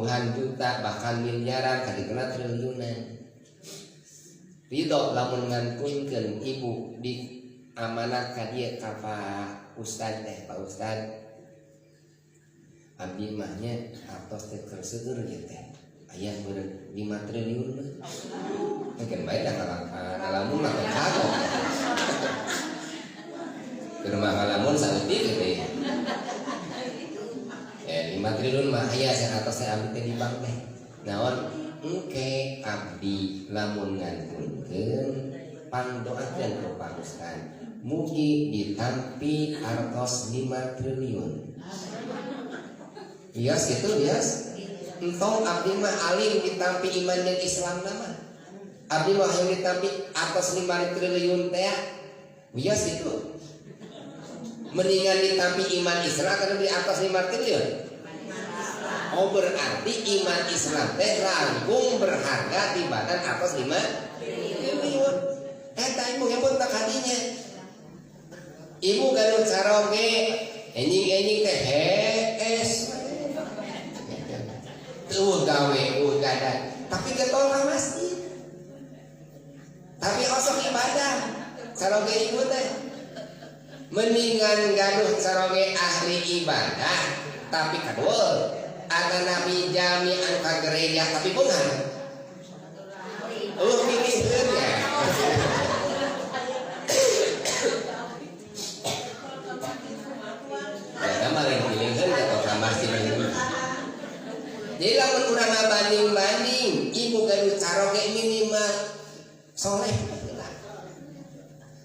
Puluhan juta, bahkan miliaran, kadituna triliunan. Ridho lamun ngantunkeun ibu di amanat ka dieu ka Pak Ustad teh, "Pak Ustad, abdi mah nya artos teh keur seueur ieu teh, aya meureun 5 triliun mah." Mungkin bae da ngalamun mah kagok. Keur mah ngalamun saeutik gitu ya. Eh, 5 triliun mah aya artos teh abdi teh di bank teh. Naon engke abdi lamun ngantunkeun, pangdoakeun ku Pak Ustad mugi ditampi artos 5 triliun. Bias gitu, bias. Entong, abdi mah alim ditampi iman dan Islam nama. Abdi mah yang ditampi artos 5 triliun teh. Bias itu. Mendingan ditampi iman Islam atau di atas 5 triliun? Oh, berarti iman Islam teh langkung berharga tibatan atas 5 triliun. Eta ibu yang pun tak hadinya. Ibu gaduh caroge, enjing-enjing teh hees. Tuh gawe, tuh gadan. Tapi getol ka masjid. Tapi osok ibadah. Caroge ibu teh. Mendingan gaduh caroge ahli ibadah tapi kadua atau nabi jami anu ka gereja tapi beunghar. Oh, pilihkeun ya. Ya, malah pilihkeun ka masjid ini. Jadi lamun urang ngabanding-banding, ibu gaduh caroge minimal soleh lah.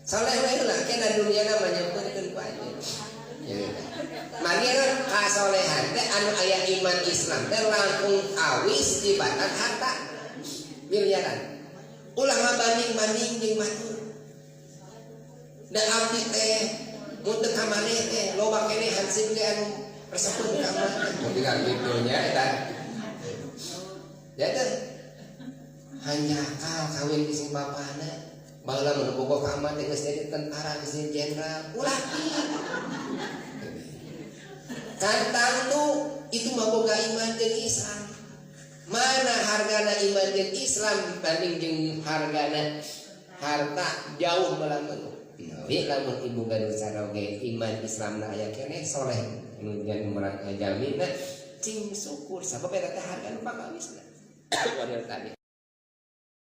Soleh we lah, kena dunia namanya nyempeurkeun ku anjeun. Ya. Manira kasolehan teh anu aya iman Islam teh langkung awis tibatan harta miliaran. Ulah ngabanding-banding jeung batur. Da abdi teh mun teu ka maneh teh loba keneh hansip ge anu resepeun ka maneh. Mun tinggal kitu nya eta. Ya teh hanjakal kawin di sing bapana. Baheula mun bogoh ka teh geus jadi tentara, geus jadi jenderal. Ulah kitu. Kan tangtu itu mah boga iman jeung Islam. Mana hargana iman jeung Islam banding jeung hargana harta, jauh melamun. Nawi lamun ibu gaduh caroge iman Islam na aya keneh, soleh nu jangan merang jalmina, cing syukur sabab eta teh harga nu pagawisna. Model tadi.